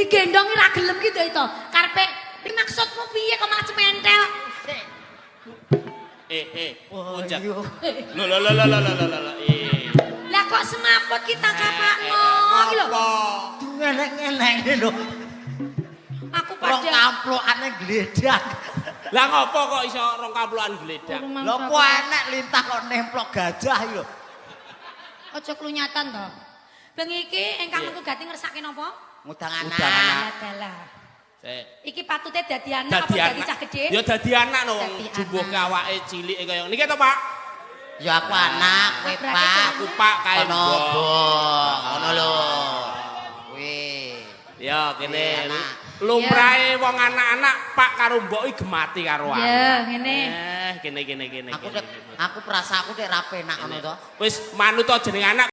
Digendong ra gelem ki to. Karepe iki maksudmu piye kok malah cementel? Eh, eh, Oh, unjak. iya. Lho lho lho lho lho lho lho lho. Eh. Lah kok semaput kita kapakno iki lho. Ngenek-ngenek lho. Aku Rong pada kamplokane gledak. Lah ngopo kok iso rong kamplokan gledak? Lho kok enek lintah kok nemplok gajah iki lho. Aja klunyatan to. Bengi iki ingkang Iya. mengku gati ngersake napa? Ngudang Ngudang anak. anak. Lah dalah. Sik. Iki patute dadi anak apa dadi cah gedhe? Ya dadi anak no wong Dadi jumbuh anak. awake cilik kaya niki to, Pak. Ya aku anak, kowe Berarti Pak. Aku Pak kae Kono mbok. mbok, ngono lho. Kuwi. Ya kene. Iya, anak. Lumrahe wong anak-anak Pak karo mbok iki gemati karo anak. Ya, ngene. Eh, kene kene kene. Aku kene, nek aku perasaanku nek ra penak ngono to. Wis manut to jeneng anak.